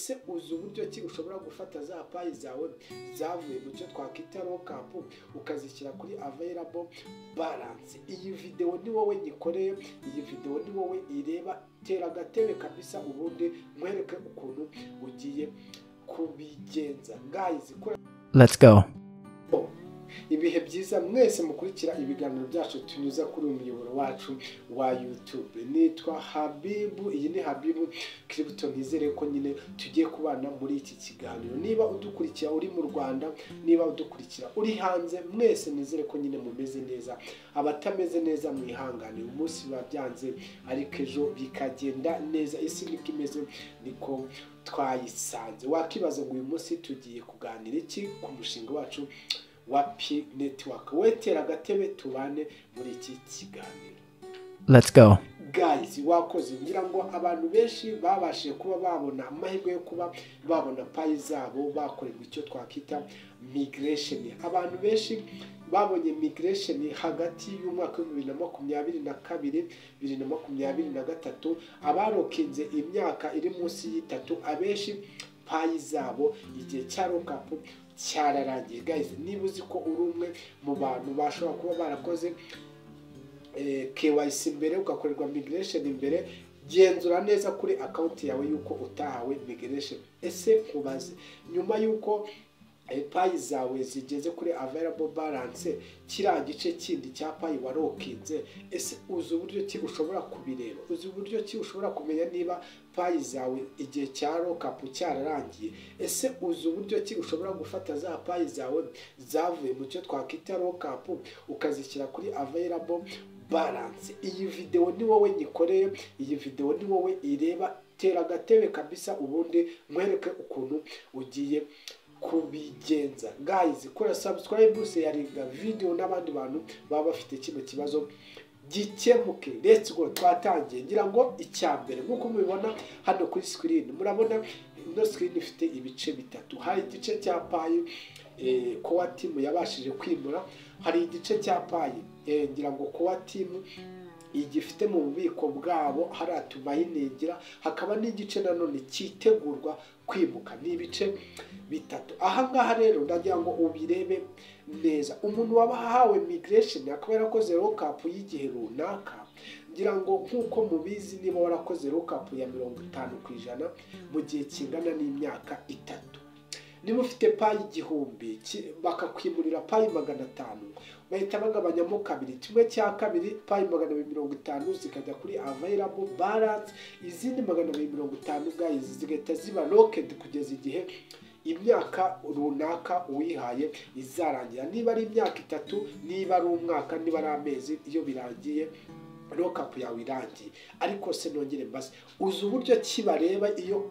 Ese uzi uburyo ki ushobora gufata za Pi zawe zavuye mu cyo twakwita lockup, ukazishyira kuri available balance? Iyi videwo ni wowe nyikoreye, iyi videwo ni wowe ireba. Tera agatebe kabisa, ubundi nkwereke ukuntu ugiye kubigenza. Guys, kora Let's go. Ibihe byiza mwese mukurikira ibiganiro byacu tunyuza kuri uyu muyoboro wacu wa YouTube. Nitwa Habibu, iyi ni Habibu Crypto. Nizere ko nyine tugiye kubana muri iki kiganiro. Niba udukurikira uri mu Rwanda, niba udukurikira uri hanze, mwese nizere ko nyine mumeze neza. Abatameze neza mwihangane, umunsi biba byanze ariko ejo bikagenda neza. Isi niko imeze, niko twayisanze. Wakibaza ngo uyu munsi tugiye kuganira iki ku mushinga wacu wa Pi Network? Wetera agatebe tubane muri iki kiganiro. Let's go. Guys, wakoze. Ngira ngo abantu benshi babashije kuba babona amahirwe yo kuba babona Pi zabo, bakorerwa icyo twakwita migration. Abantu benshi babonye migration hagati y'umwaka wa 2022, 2023. Abalockinze imyaka iri munsi y'itatu, abenshi Pi zabo igihe cya lockup cyararangiye. Guys, niba uzi ko uri umwe mu bantu bashobora kuba barakoze KYC mbere, ugakorerwa migration imbere, genzura neza kuri account yawe yuko utahawe migration. Ese nkubaze, nyuma yuko Pi zawe zigeze kuri available balance, kiriya gice kindi cya Pi walockinze, ese uzi uburyo ki ushobora kubireba? Uzi uburyo ki ushobora kumenya niba Pi zawe igihe cya lockup cyararangiye? Ese uzi uburyo ki ushobora gufata za Pi zawe zavuye mu cyo twakwita lockup, ukazishyira kuri available balance? Iyi videwo ni wowe nyikoreye, iyi videwo ni wowe ireba. Tera agatebe kabisa, ubundi nkwereke ukuntu ugiye kubigenza. Guys, kora subscribe, sharinga video n'abandi bantu baba bafite kino kibazo gikemuke. Let's go, twatangiye. Ngira ngo icya mbere, nk'uko mubibona hano kuri screen, murabona ino screen ifite ibice bitatu. Hari igice cya Pi core team yabashije kwimura, hari igice cya Pi ngira ngo core team igifite mu bubiko bwabo hariya tuminingira, hakaba n'igice nanone cyitegurwa kwimuka. Ni ibice bitatu. Aha ngaha rero ndagira ngo ubirebe neza. Umuntu waba ahawe migration akaba yarakoze lockup y'igihe runaka, ngira ngo nk'uko mubizi, niba warakoze lockup ya 50% mu gihe kingana n'imyaka 3, niba ufite Pi 1000 bakakwimurira Pi 500, bahita bagabanyamo kabiri, kimwe cya kabiri, Pi 250 zikajya kuri available balance, izindi 250, guys, zigahita ziba locked kugeza igihe imyaka runaka uwihaye izarangira, niba ari imyaka 3, niba ari umwaka, niba ari amezi. Iyo birangiye, lockup yawe irangiye. Ariko se nongere mbaze, uzi uburyo ki bareba iyo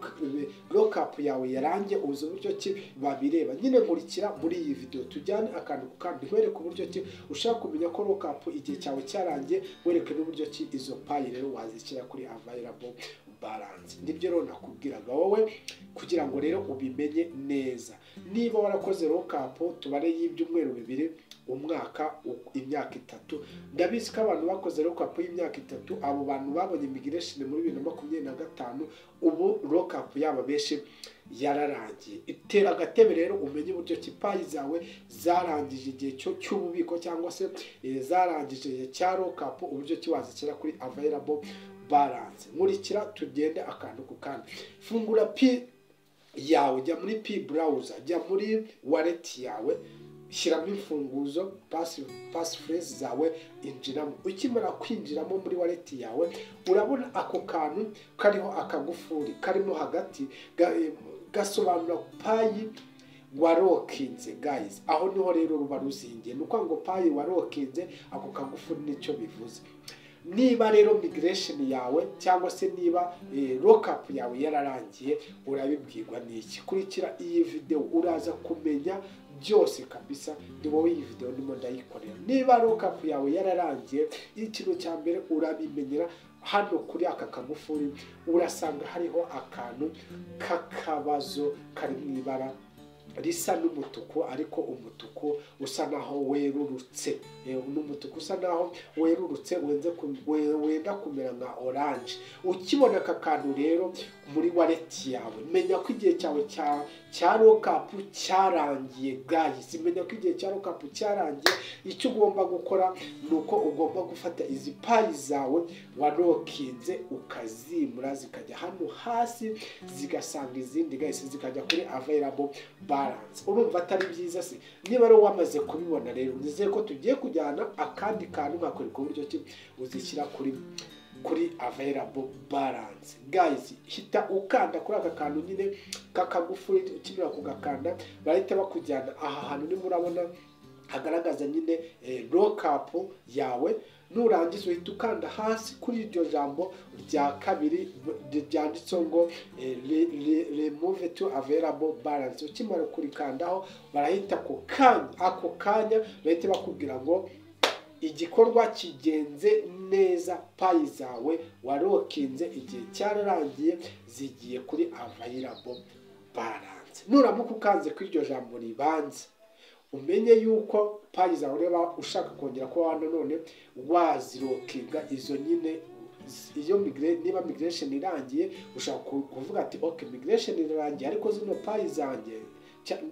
lockup yawe yarangiye? Uzi uburyo ki babireba? Nyine nkurikira muri iyi video, tujyane akantu ku kandi, nkwereke uburyo ki ushaka kumenya ko lockup igihe cyawe cyarangiye, wereke n'uburyo ki izo Pi rero wazishyira kuri available balance. Nibyo rero nakubwiraga wowe, kugira ngo rero ubimenye neza. Niba warakoze lockup, tubare y'ibyumweru 2, umwaka, imyaka 3, ndabizi ko abantu bakoze lockup y'imyaka 3, abo bantu babonye migration muri 2025, ubu lockup yabo benshi yararangiye. Itera agatebe rero umenye uburyo ki Pi zawe zarangije igihe cy'ububiko, cyangwa se zarangije igihe cya lockup, uburyo ki wazishyira kuri available balance. Nkurikira tugende akantu ku kandi. Fungura Pi yawe, jya muri Pi Browser, jya muri wallet yawe, shyiramo imfunguzo, passphrase zawe, injiramo. Ukimara kwinjiramo muri wallet yawe, urabona ako kantu kariho akagufuri karimo hagati, gasobanura Pi walockinze. Guys, aho niho rero ruba ruzingiye. Ni ukuvuga ngo Pi walockinze, ako kagufuri nicyo bivuze. Niba rero migration yawe cyangwa se niba lockup yawe yararangiye, urabibwirwa n'iki? Kurikira iyi video, uraza kumenya byose kabisa. Ni wowe iyi video ndimo ndayikorera. Niba lockup yawe yararangiye, ikintu cya mbere urabimenyera hano kuri aka kagufuri. Urasanga hariho akantu k'akabazo kari mu ibara risa n'umutuku, ariko umutuku usa naho werurutse. N'umutuku usa naho werurutse, wenda kumera nka orange. Ukibona aka kantu rero muri wallet yawe. Menya ko igihe cyawe cya lockup cyarangiye, guys. Menya ko igihe cya lockup cyarangiye. Icyo ugomba gukora ni uko ugomba gufata izi Pi zawe walockinze, ukazimura zikajya hano hasi, zigasanga izindi, guys, zikajya kuri available balance. Urumva atari byiza se? Niba rero wamaze kubibona rero, nizeye ko tugiye kujyana akandi kantu nkakwereka uburyo ki uzishyira kuri available balance. Guys, hita ukanda kuri aka kantu nyine k'akagufuri. Ukimara kugakanda, bahita bakujyana aha hantu urimo urabona hagaragaza nyine lockup yawe. Nurangiza uhita ukanda hasi kuri iryo jambo rya kabiri ryanditseho ngo "Remove to available balance". Ukimara kurikandaho, barahita ako kanya bahita bakubwira ngo igikorwa kigenze neza, Pi zawe walockinze igihe cyararangiye, zigiye kuri available balance. Nuramuka ukanze kuri iryo jambo ribanza, umenye yuko Pi zawe ureba ushaka kongera kuba nanone wazilockinga izo nyine, iyo niba migration irangiye, ushobora kuvuga ati: "Ok, migration irarangiye, ariko zino Pi zanjye,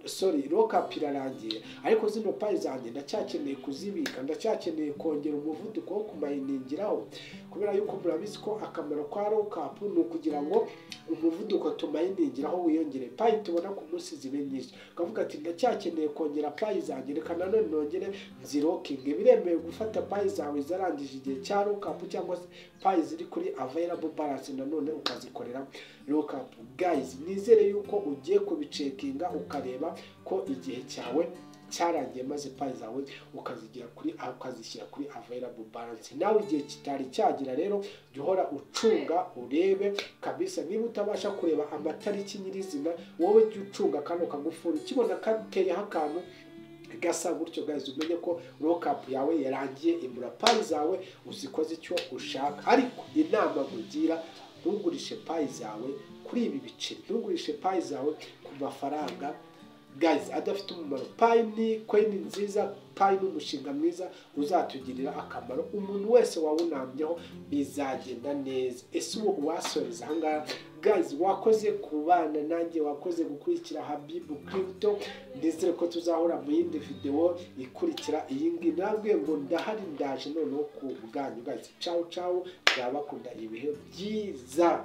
sorry, lockup irarangiye, ariko zino Pi zanjye ndacyakeneye kuzibika, ndacyakeneye kongera umuvuduko wo kuminingiraho." Kubera yuko murabizi ko akamaro ka lockup ni ukugira ngo umuvuduko tuminingiraho wiyongere, Pi tubona ku munsi zibe nyinshi. Ukavuga ati: "Ndacyakeneye kongera Pi zanjye, reka nanone nongere nzilockinge." Biremewe gufata Pi zawe zarangije igihe cya lockup cyangwa se Pi ziri kuri available balance, nanone ukazikorera lockup. Guys, nizere yuko ugiye kubicheckinga, ukareba ko igihe cyawe cyarangiye, maze Pi zawe ukazigira kuri ukazishyira kuri available balance. Nawe igihe kitari cyagira rero, jya uhora ucunga urebe kabisa. Niba utabasha kureba amatariki nyirizina, wowe jya ucunga kano kagufuri. Ukibona kateyeho akantu gasa gutyo, guys, umenye ko lockup yawe yarangiye. Imura Pi zawe uzikoze icyo ushaka. Ariko inama nkugira, ntugurishe Pi zawe kuri ibi biceri, ntugurishe Pi zawe ku mafaranga, guys, adafite umumaro. Pi ni coin nziza, Pi ni umushinga mwiza uzatugirira akamaro. Umuntu wese wawunambyeho bizagenda neza. Ese ubu uwasoreza ahangaha? Guys, wakoze kubana nanjye, wakoze gukurikira Habibu Crypto. Ndizere ko tuzahura mu yindi video ikurikira iyi ngiyi. Nabwiye ngo ndahari, ndaje noneho ku bwanyu, guys. Ciao ciao, ndabakunda, ibihe byiza.